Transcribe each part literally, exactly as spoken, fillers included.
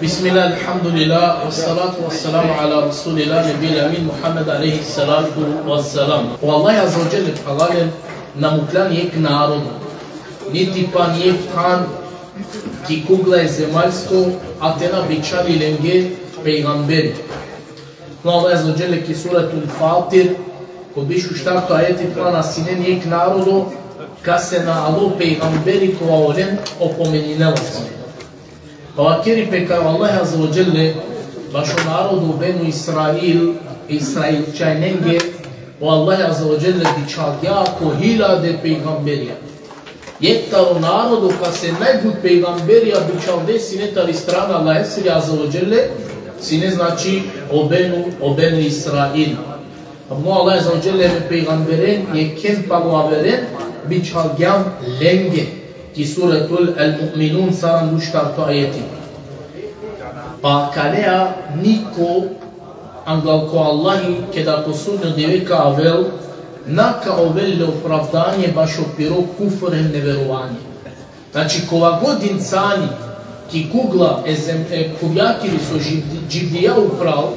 Bismillah, alhamdulillah, wassalatu wassalamu ala rasulillah, nebil amin, Muhammed alejhi salatu wassalam. O Allah azze ve dželle, phralalen, na mukhlja jekh narodo, niti pana jekh than ki kugla e zemaljsko, a te na bičhali lenge pejgamberi. O Allah azze ve dželle ki Suratul Fatir, ko biš u štarto ajeti, phralalen, sine jekh narodo, kase na alo pejgamberi kova olen opomeninela sine. Pa vakeri pe kaj o Allah azze ve dželle bašo narodo Benu Israil, Israilčanenge, o Allah azze ve dželle bičhalgja ko hiljade pejgamberija. Jekh taro narodo kase najbut pejgamberija bičhalde sine tari strana Allahesiri azze ve dželle, sine, znači, o Benu, o Benu Israil. Ama o Allah azze ve dželle e pejgamberen, jekhen palo averen, bičhalgjam lenge. Ki Suratul El-Mu'minun, saranda u štarto ajeti. Pa kalea niko anglal ko Allahi, keda ko sudnjo dive ka avel, na ka ovel le opravdanje bašo piro kufr hem neveruvanje. Znači, kova god insani ki kugla e zem-, e kuvjakiri so dživdi-, dživdija upral,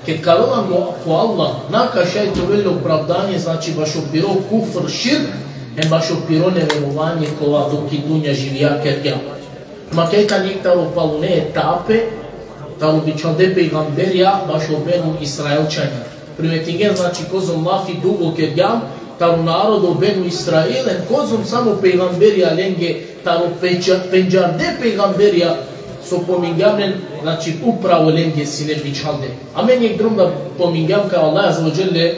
ked ka avel anglo ko Allah, na ka šaj te ovel le opravdanje, znači, bašo piro kufr, širk, hem bašo piro neveruvanje kova dok ki dunja živija kergja. Ama kaj tani jekh taro palune etape taro bičhalde pejgamberija bašo Benu Israilčanja. Primetingen, znači, kozom lafi dugo kergjam taro narodo Benu Israil, hem kozom samo pejgamberija lenge taro pendža-, pendžarde pejgamberija so pomingjam len, znači, upravo lenge sine bičhalde. Amen jekh drom da pomingjam kaj Allah azze ve dželle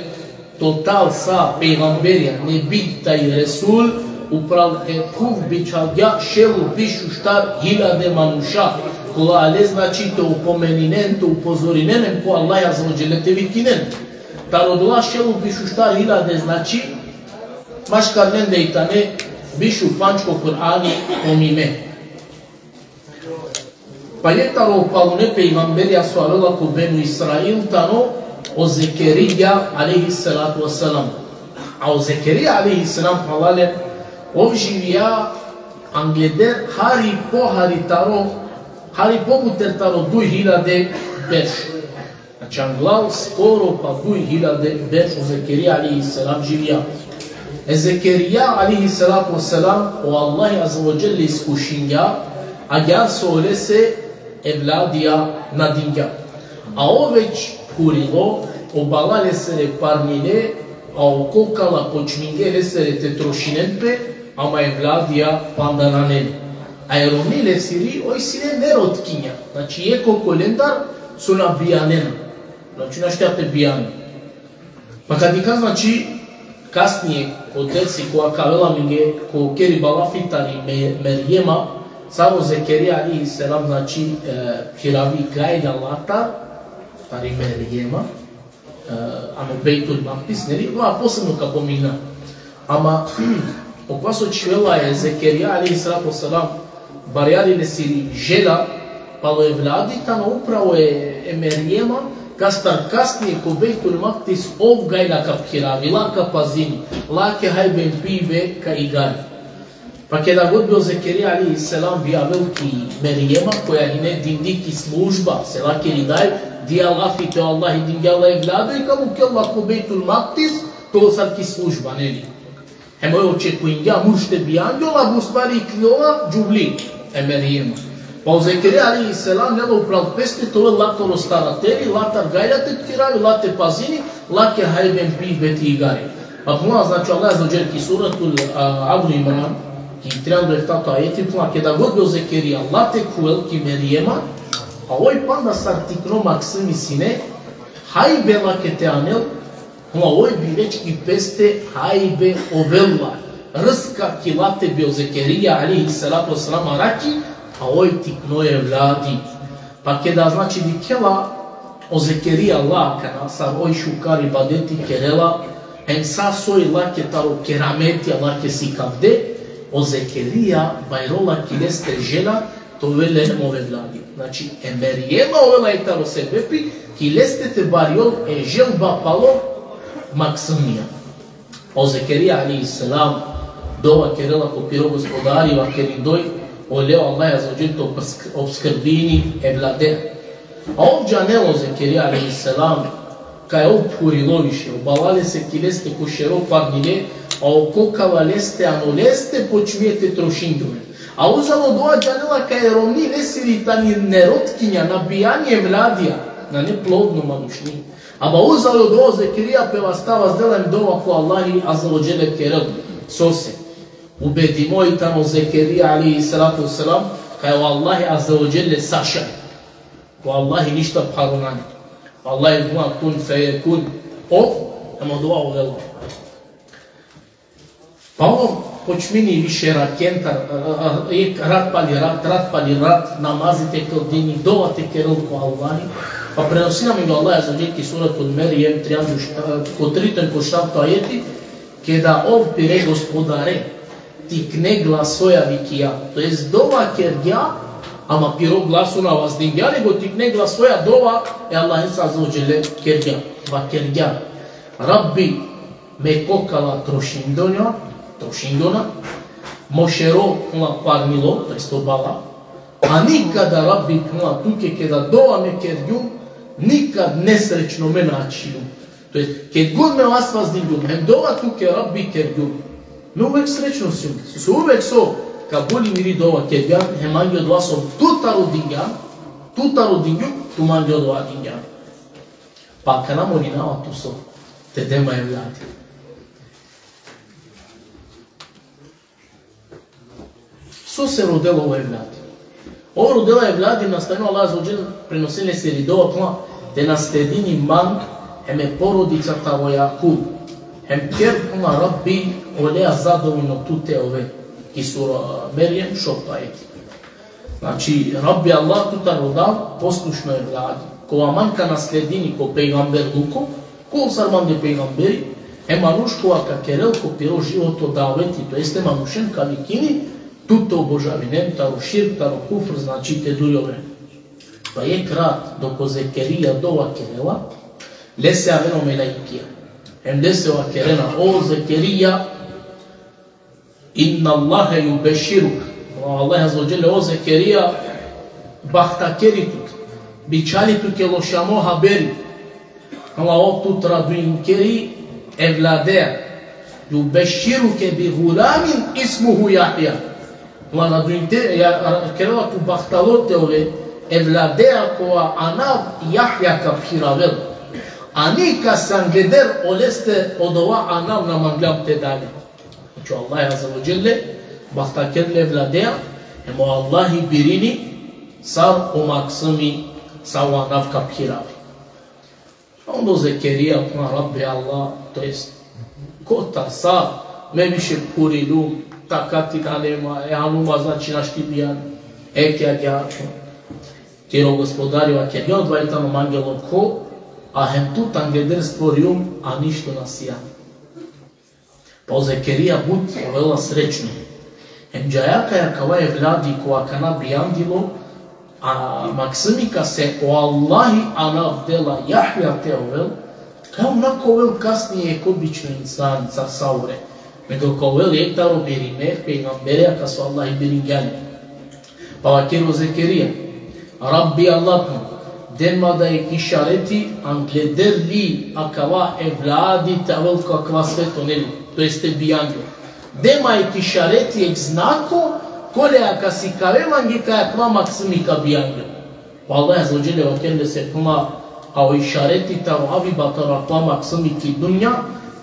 total sa pejgamberija, nebi taj resul, upral e khuv bičhalgja šel u biš u štar hiljade manuša, kola ale, znači, te opomeninen, te upozorinen, hem ko Allah azze ve dželle te vikinen. Taro odola šel u biš u štar hiljade, znači, maškar lende i tane biš u pandž ko Kur'ani pomime. Pa jekh taro palune pejgamberija so avela ko Benu Israil tano o Zekerija alejhi salatu vesselam. A o Zekerija alejhi selam, phralalen, ov živija angleder hari pohari taro, hari pobuter taro duj hiljade berš. Znači, anglal skoro pa duj hiljade berš o Zekerija alejhi selam živija. E Zekerija alejhi salatu vesselam, o Allah azze ve dželle iskušingja, agjaar so olese evladija na dingja. A ov već khurilo, o bala lesere parnile, a o kokala počmingje lesere te trošinen pe, ama evladija panda nane. A e romni lesiri, oj sine nerotkinja. Znači, jekh okolendar so na bijanena. Znači, našti te bijani. Pa ka dikha, znači, kasnije, ko dersi kova ka avel amenge, ko keriba lafi tari Me-, Merjema, sar o Zekerija alejhi selam, znači, e, phiravi gajla latar, tari Merjema, e, ano Bejtul Makdis, neli, ova posebno ka pomina. Ama okova so čhivela e Zekerija alejhi salatu vesselam, barjari lesiri želja palo evladi, tano upravo e, e Merjema, kastar kasnije ko Bejtul Makdis ov gajla ka phiravi, la ka pazini, lake hajbe hem pibe ka igari. Pa keda god bi o Zekerija alejhi selam bi avel ki Merjema, koja hine dindi ki služba, se lakeri daj, dija lafi te o Allah dingja la evladi, ka mukhel la ko Bejtul Makdis, te ol sar ki služba, neli. Hem oj očekujingja murš te bijangja, ola bi u stvari ikljola džuvli e Merjema. Pa o Zekerija alejhi selam lela upral peste te ovel la taro starateri, la tar gajla te phiravi, la te pazini, lake hajbe hem pibe te igari. Pa puna, znači, Allah azze ve dželle ki Suratul, a, Alu Imran, ki trianda u eftato ajeti, puna, keda god bi o Zekerija la te khuvel ki Merjema, a oj panda sar tikno maksimi sine, hajbe lake te anel, ama oj bi već ki peste hajbe ovel la. Rska ki late bi o Zekerija alejhi salatu vesselam arakhi, a oj tikno evladi. Pa keda, znači, dikhela o Zekerija la akana, sar oj šukar ibadeti kerela, hem sa soj lake taro kerametija lake sikavde, o Zekerija bajrola ki leste želja, te ovel le hem ov evladi. Znači, e Merjema ovela jekh taro sebepi, ki leste te barjol e želba palo maksumija. O Zekerija alejhi selam dova kerela ko piro Gospodari, vakerindoj, Ole o Allah Azze ve Dželle te obsk-, obskrbini evlade. A ov džanela o Zekerija alejhi selam, kaj ov phurilo više, obala lese ki leste ko šero parnile, a o kokala leste ano leste počmie te trošingjol len. A uzalo dova džanela kaj romni lesiri tani nerotkinja, na bijani evladija, nane plodno manušni. Ama uzalo dova o Zekerija pe vasta vazdela hem dova ko Allahi Azze ve Dželle kerel. Sose? Ubedimo i tano Zekerija alejhi salatu vesselam, kaj o Allahi Azze ve Dželle sa šaj. O Allahi ništa pharo nane. O Allahi dova kun fejekun. Ov, hem odova ovela. Pa ov počmini više rakenta, a, a, a, jek rat pali rat, rat pali rat, namazi te kildini, dova te kerel ko Allahi. Pa prenosini amen o Allah Azze ve Dželle ki suratul Merjem, trianda, a, ko trito hem ko štarto ajeti, keda ov pire Gospodare, tikne glasoja vikija. To jest dova kergja, ama piro glaso na vazdingja, nego tikne glasoja dova e Allahese Azze ve Dželle kergja. Vakergja: Rabbi, me kokala trošingjona, trošingjona, mo šero, phenela, parnilo, to jest obala, a nikada, Rabbi, phenela, tuke keda dova me kergjum, nikad nesrećno me na ačhiljum. To jest, ked god me vas vazdingjum, hem dova tuke, Rabbi, kergjum, me uvek srećno sijum. So uvek so kabuli miri dova kergjam, hem mange odova so tu taro dingjan, tu taro dingjum, tu mange odova dingjan. Pa akana molinava tu so, te de ma evladi. Sose rodela o evladi? Ov rodela evladi, nastavini o Allah Azze ve Dželle, prenosini lesiri dova, phenela, te nasledini man hem e porodica taro Jakub. Hem ker, phenela, Rabbi, oleja zadovoljno tu te ove. Ki sura Merjem, šovto ajeti. Znači, Rabbi Allah, tu te roda poslušno evladi, kova man ka nasledini ko pejgamberluko, kova sar mange pejgamberi, hem manuš kova ka kerel ko piro životo daveti, to jeste manušen ka vikini, tu te obožavinen, taro širk, taro kufr, znači te durjoven. Pa jek rat, dok o Zekerija dova kerela, lese avena o melaikija. Hem lese vakerena: O Zekerija, inna Allahe jubeširuk. O Allah Azze ve Dželle, o Zekerija, bahtakeri tut. Bičhali tuke lošamo haberi. Ama ov tut raduinkeri evladea. Jubeširuke bi gulamin ismuhu Jahja. Ama raduinte-, ja, kerela tut bahtalo te ove evladea kova anav Jahja ka phiravel. A nikase angleder oleste odova anav na mangljam te da le. Znači, o Allah Azze ve Dželle bahtakerel e evladea, hem o Allahi birini sar o maksumi, sar o anav ka phiravi. Onda o Zekerija, phenela: Rabbi Allah, to jest, kotar sa, me više phuriljum, takati nane ma, e, hanuma, znači, našti bijam, e, kja, kja, tiro Gospodari vakergja, odova i tano mange lokho, a hem tut angleder stvorijum, a ništo na sijam. Pa o Zekerija but ovela srećno. Hem džaja kaj akava evladi kova akana bijandilo, a maksumi kase o Allahi anav dela Jahja te ovel, kaj ov na ka ovel kasnije jek obično insan, sar saure, nego ka ovel jek taro birime pejgambereja kas o Allahi biringja le. Pa vakeri o Zekerija: Rabbi Allah, de ma da jek išareti, angleder li akava evladi te avel ko akava sveto, neli, to jeste bijangjo. De ma jek išareti, jek znako, koleja ka sikave mange kaj akava maksumi ka bijangjo. Pa Allah Azze ve Dželle vakerel lese, phenela: A o išareti taro aviba taro akava maksumi ki dunja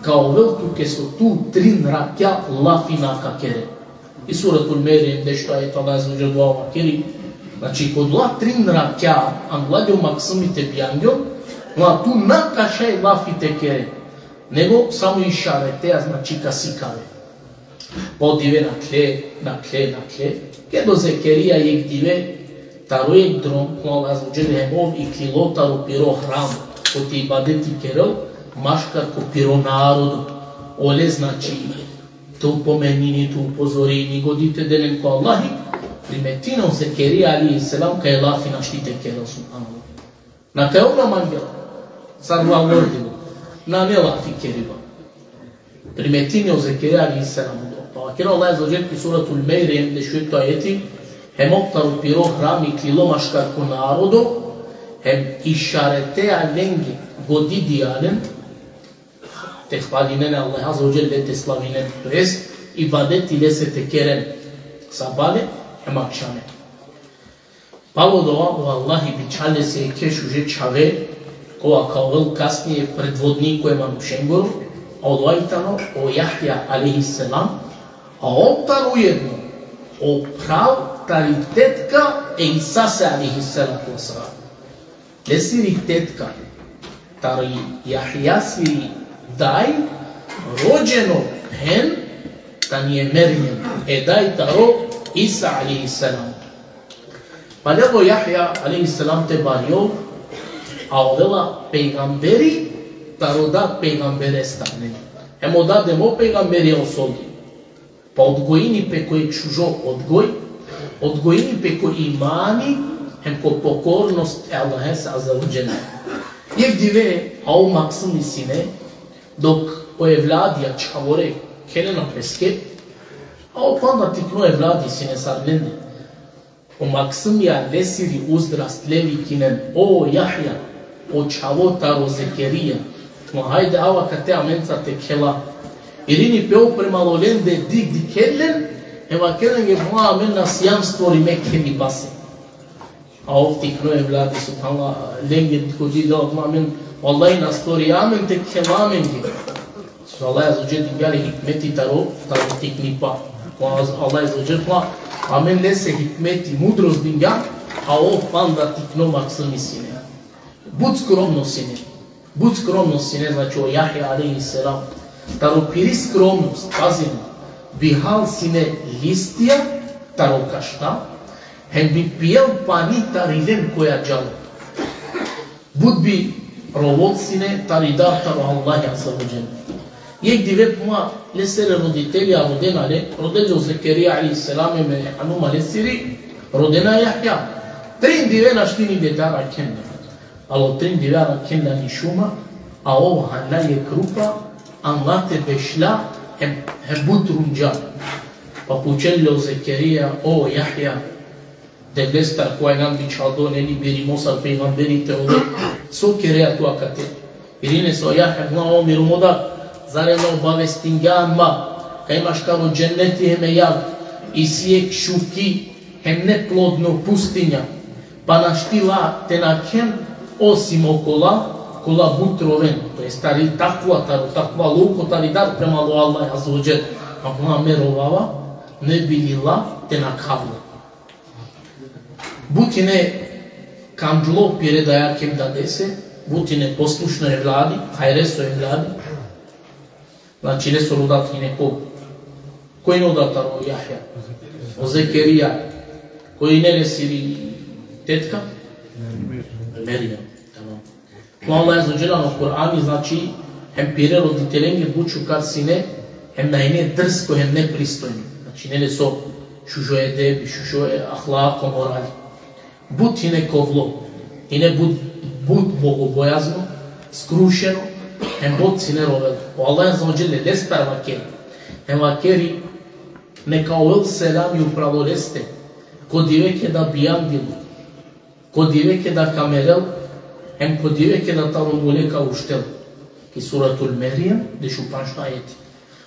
ka ovel tuke so tu trin rakja lafi na ka kere. I Suratul Merjem, dešto ajet, Allah Azze ve Dželle dova vakeri. Znači, ko odola trin rakja, angleder o maksumi te bijangjon, ma tu na ka šaj lafi te kere, nego samo išareteja, znači, ka sikave. Pa o dive nakhle, nakhle, nakhle. Ked o Zekerija jek dive, taro jek drom, o Allah Azze ve Dželle hem ov iklilo taro piro hram, kote ibadeti kerel, maškar ko piro narodo. Ole, znači, te opomenini, te upozorini, godi te de len ko Allahi, primetini o Zekerija alejhi selam kaj lafi našti te kerel, subhanallah. Na kaj ov na mangela, sar valjordilo, nane lafi keriba. Primetini o Zekerija alejhi selam odova. Pa vakeri o Allah Azze ve Dželle ki Suratul Merjem, dešuekto ajeti: Hem ov taro piro hrami iklilo maškar ko narodo, hem išaretea lenge, godidija len, te hvalinen e Allah Azze ve Dželle, te slavinen, to jest ibadeti lese te keren sabale hem akšame. Palo dova o Allahi bičhal lese jekhe šuže čhave, kova ka ovel kasnije predvodniko e manušengoro, a odova i tano o Jahja alejhi selam, a ov tano ujedno o phral tari tetka e Isase alejhi salatu ve selam. Lesiri tetka tari Jahjasiri daj rođeno phen tani e Merjem, e daj taro Isa alejhi selam. Palo o Jahja alejhi selam te barjol, a ovela pejgamberi taro dad pejgamberestar. Hem o dad hem o pejgamberi, o soli. Pa odgojini pe ko jekh šužo odgoj, odgojini pe ko imani, hem ko pokornost e Allahese Azze ve Dželle. Jekh dive, a ov maksumi sine, dok o evladija čhavore khelena peske, a ov panda tikno evladi sine sar lende. O maksumija lesiri uzrast le vikinen: O Jahja, o čhavo taro Zekerija, ma hajde ava kate amenca te khela. Irini pe ov premalo lende, dik dikhel len, hem vakerel lenge: Puma, amen na sijam stvorime khelibase. A ov tikno evladi, subhanallah, lenge dikho di da: Puma, amen, vallahi, na stvorija amen te khela amenge. So Allah Azze ve Dželle dingja le hikmeti taro, taro tiknipa. Allah Azze ve Dželle, amen lese hikmeti, mudrost dingja, a ov panda tikno maksumi sine. But skromno sine. But skromno sine, znači, o Jahja alejhi selam. Taro piri skromnost, pazin, bi hal sine listija taro kašta, hem bi pijel pani tari len koja džala. But bi rovol sine tari dar taro Allah Azze ve Dželle. Jekh dive, puma, lesere roditelja rodena le, rodel le o Zekerija alejhi selam hem e hanuma lesiri, rodena Jahja. Trin dive našti ni dete arakhen le. Alo trin dive arakhen le ani šuma, a ov hana jekh rupa, anla te bešla, hem, hem but trundža. Pa pučel le o Zekerija: O Jahja, Devlestar kova injan bičhaldo, neli, birimo sar pejgamberi te ove, so kerea tu akate? Irini lese o Jahja: O miro dad, zar na obavestingjan ma kaj maškar o dženneti hem e jag isi jekh šuki hem neplodno pustinja, pa našti la te nakhen osim okola kola but roven, to jest tari takva, taro takvaluko, tari dar prema o Allah Azze ve Dželle. A me rovava, ne bi li la te nakhav la. But hine kandlo pire dajake hem dadese, but hine poslušno evladi, hajreso evladi. Znači, lesoro dad hine ko? Ko hine o dad taro Jahja? O Zekerija. Ko hine lesiri tetka? Merjem. Tamam. Ko Allah Azze ve Dželle ano Kur'ani, znači, hem pire roditelenge but šukar sine, hem na hine drsko, hem nepristojno. Znači, nele so šužo edebi, šužo e ahlako, morali. But hine kovlo, hine but, but bogobojazno, skrušeno, hem but sine rovel. O Allah Azze ve Dželle lestar vakeri, hem vakeri: Neka ovel selami upral leste, ko dive keda bijandilo, ko dive keda ka merel, hem ko dive keda taro mule ka uštel. Ki Suratul Merjem, dešupanšto ajeti.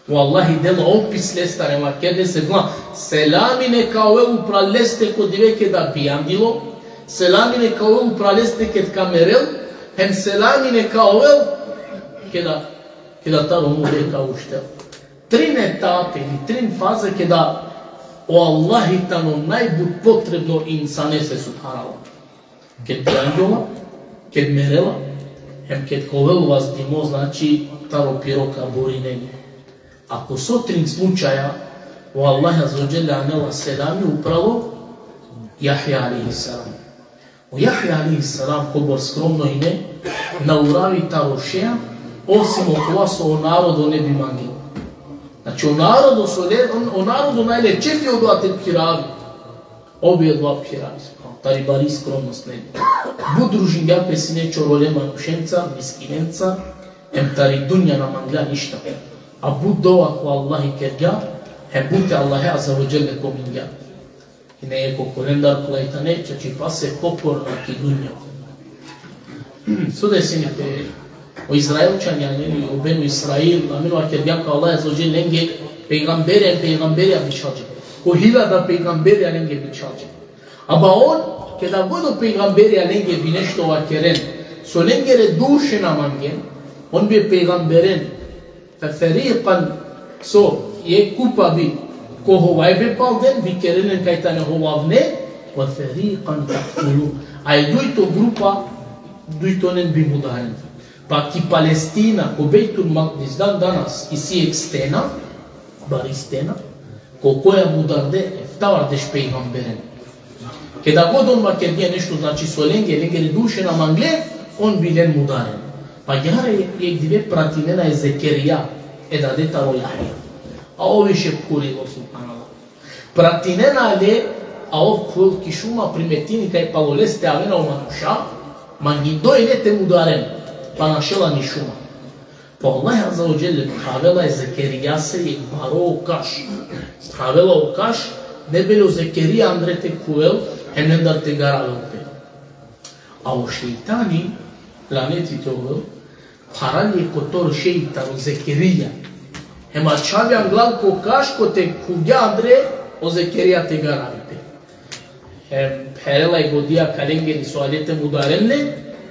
O Allahi dela opis lestar, hem vakeri lese: Selami neka ovel upral leste ko dive keda bijandilo, selami neka ovel upral leste keda ka merel, hem selami neka ovel keda, keda taro mule ka uštel. Trin etape ili trin faze keda o Allahi tano najbut potrebno insanese, subhanallah. Ked bijandila, ked merela, hem ked ka ovel vazdimo, znači, taro piro kaburinenje. A ko so trin slučaja o Allah Azze ve Dželle anela selami upralo Jahja alejhi selam. O Jahja alejhi selam, kobor skromno hine, na uravi taro šeja, osim okova so o narodo ne bi mangilo. Znači, o narodo so le, o, o narodo naj le čefi odova te phiravi. Ov bi odova phiravi. Tari bari skromnost, ne. But družingja pe sine čorole manušenca, miskinenca, hem tari dunja na manglja ništa. A but dova ko Allahi kergja, hem but e Allahe Azze ve Dželle pomingja. Ine ko kolendar kola i tane čačipase pokorna ki dunja. So desini pe o Izraelčanja, neli, o Benu Israil, amen vakergja kaj Allah azze ve dželle lenge pejgambere, pejgamberija bičhalđe. Ko hiljada pejgamberija lenge bičhalđe. Aba on, keda god o pejgamberija lenge bi nešto vakeren, so lengere duše na mangen, on bi pejgamberen, Fe feriqan, so, jekh kupa bi ko hovajbe palden, bi kerel len kaj tane hovavne, ve feriqan taktulun. A e dujto grupa, dujtonen bi mudaren. Pa ki Palestina, ko Bejtul Makdis, dan danas, isi jekh stena, bari stena, ko koja mudarde eftavardeš pejgamberen. Keda god on vakergje nešto, znači, so lenge, lengere duše na mangle, on bi len mudaren. Pa agjaar jekh dive pratinena e Zekerija, e dade taro Jahja. A ov više phurio, subhanallah. Pratinena le, a ov phuvel ki šuma, primetini kaj palo leste avena o manuša, mangindo ine te mudaren, pa našela ni šuma. Pa Allah azze ve dželle phravela e Zekerijase jekh baro kaš. Phravela o kaš, ne bi li o Zekerija andre te khuvel, hem lendar te garavel pe. A o šejtani, laneti te ovel, pharali jekh kotor šej taro Zekerija. Hem ačhavi anglal ko kaš kote khuvgja andre o Zekerija te garavi pe. Hem pherela i godija ka lengeri so ale te mudaren le,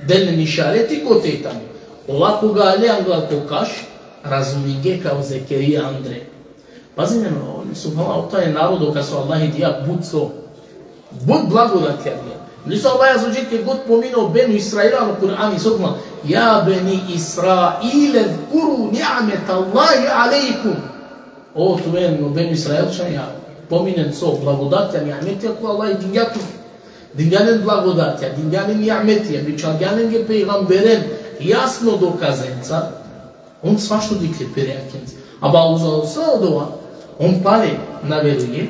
del len išareti kote tani. Ola koga ale anglal ko kaš, razumingje kaj o Zekerija andre. Pazinen, o, subhanallah, o tani narodo kaj so Allah i dija but so, but blagodatija dija. Niso Allah azze ve dželle kaj god pomini o Benu Israil ano Kur'ani, so phenela: Ja beni Israil, uzkuru ni'metallahi alejkum. O tumen, o Benu Israilčanja, pominen so blagodatija, ni'metija kola Allah dingja tu. Dingja len blagodatija, dingja len ni'metija, bičhalgja lenge pejgamberen, jasno dokazenca. On svašto dikhle pere jakhenca. Aba uza sa odova, on pale na veruje,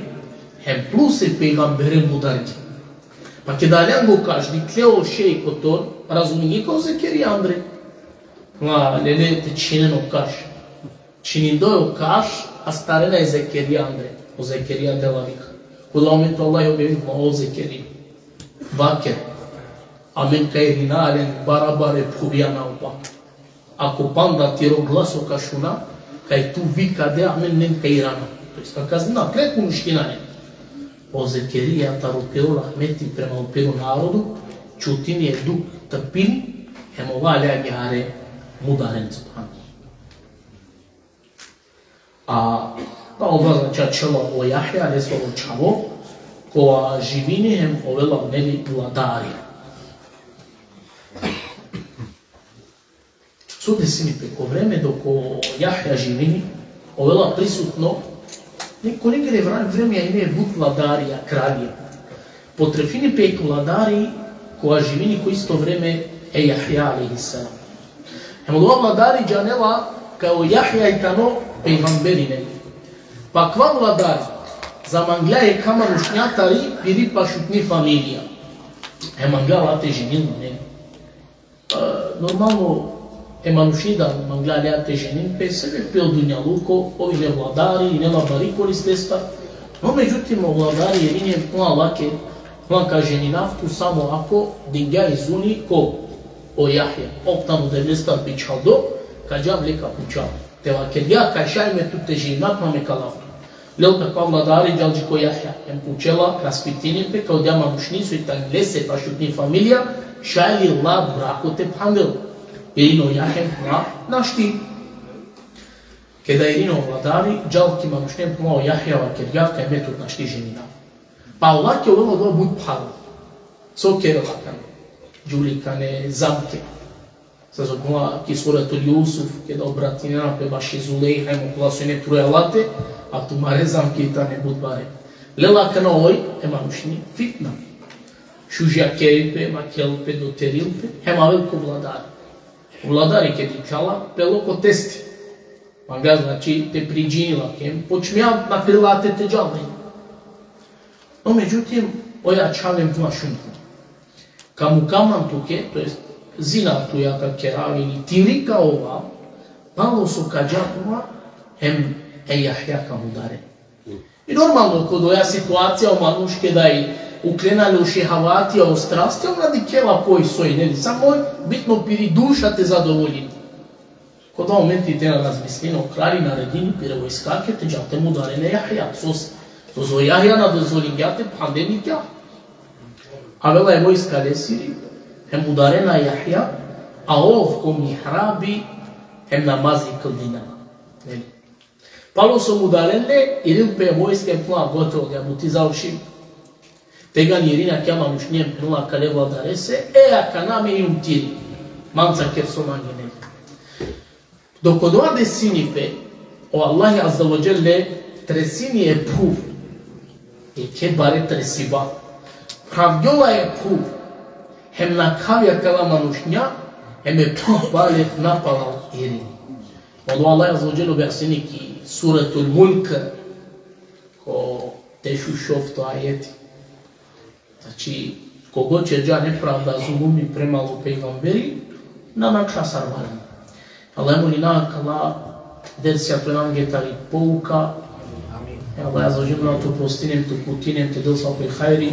hem plus e pejgamberen mudargje. Pa keda ale ango kaš, dikhle o šej kotor, razumingje kaj o Zekerija andre. Ma, lele te čhinen o kaš. Čhinindo o kaš, astarena e Zekerija andre. O Zekerija dela vika. Kola momentu Allah objavini: O Zekerija, vaker. Amen ka irina len barabare phuvija na opa. Ako panda tiro glaso ka šuna, kaj tu vika de, amen len ka irana. To jest ka kaznina, krek uniština len. O Zekerija taro piro rahmeti prema o piro narodo, čutini e dukh, trpini, hem ova le agjaar mudaren, subhanallah. A, pa onda, znači, ačhela o Jahja, lesoro čhavo, kova živini hem ovela, neli, vladari. So desini pe? Ko vreme dok o Jahja živini, ovela prisutno, ne, ko lengere vra-, vreme ine but vladarija, kraljija. Potrefini pe jekh vladari, kova živini ko isto vreme e Jahja alejhi selam. Hem odova vladari džanela kaj o Jahja i tano pejgamberi, neli. Pa akava vladari zamangla jekha manušnja tari piri pašutni familija. Hem mangla la te ženini, neli. E, normalno, e manušni da mangla le te ženini pe, sebepi o dunjaluko, ov ine vladari, ine la bari korist lestar. No, međutim, o vladari irini hem phenela lake, phenela: Ka ženinav tu samo ako dingja izuni ko o Jahja. Ov tano devlestar bičhaldo, ka džav le ka pučav. Te vakergja kaj šaj me tut te ženinav, ma me ka lav tu. Lel pe akava vladari, džal dži ko Jahja, hem pučela, raspitini pe kaj odija manušni so i tani lese pašutni familija, šaj li la brako te phandel. Irini o Jahja hem phenela: Našti. Keda irini o vladari, džal ki manušnen, phenela: O Jahja vakergja kaj me tut našti ženinav. Pa lake ovela odova but pharo. So kerela akana? Džuli akana zamke. Sar so phenela ki Suretul Jusuf, keda obratinena pe baši Zulejha hem okola so ine troja late, a tumare zamke i tane but bare. Lela akana oj e manušni fitna. Šužjakeri pe, makel pe, doteril pe, hem avel ko vladari. Vladari keda dikhlja la, pelo ko testi. Manga, znači, te pridžini lake, počmija nakri late te džal. No, međutim, oj ačhal hem phenela: Šun. Ka mukha man tuke, to jest zina tuja ka kerav ili tiri ka ova, palo so ka dža tuja, hem e Jahja ka mudare. I normalno, kod oja situacija o manuš keda i uklena le o šehavatija, o strastija, ona dikhela poj soj, neli, samo bitno piri duša te zadovolji. Ko da momenti te na razmislini, o kralji naredini pire vojskake te džal te mudaren e Jahja. Sos, sos o Jahja na dozvolingja te phanden nikjah. Avela e vojska lesiri, hem mudarena e Jahja, a ov ko mihrabi, hem namazi kldina. Neli. Palo so mudaren le, irini pe vojska, phenela gotovo, ja, buti završim. Tegani irini akija manušnja, phenela kale vladarese, e, akana me jum tiri. Manca ker so mangena. Dok odova desini pe, o Allahi Azze ve Dželle tresini e phuv. Jekhe bare tresiba. Phravgjola e phuv. Hem nakhavgja akala manušnja, hem e phuv pale napalal irini. Odova Allah Azze ve Dželle objasnini ki Suretul Mulk, ko tešušovto ajeti. Znači, kogod ćerđa nepravda, zulumi prema o pejgamberi, na nakha sar valjan. Allah molina akala dersija te ovel amenge tari pouka. E Allah Azze ve Dželle te prostini, te uputini, te del svako hajri.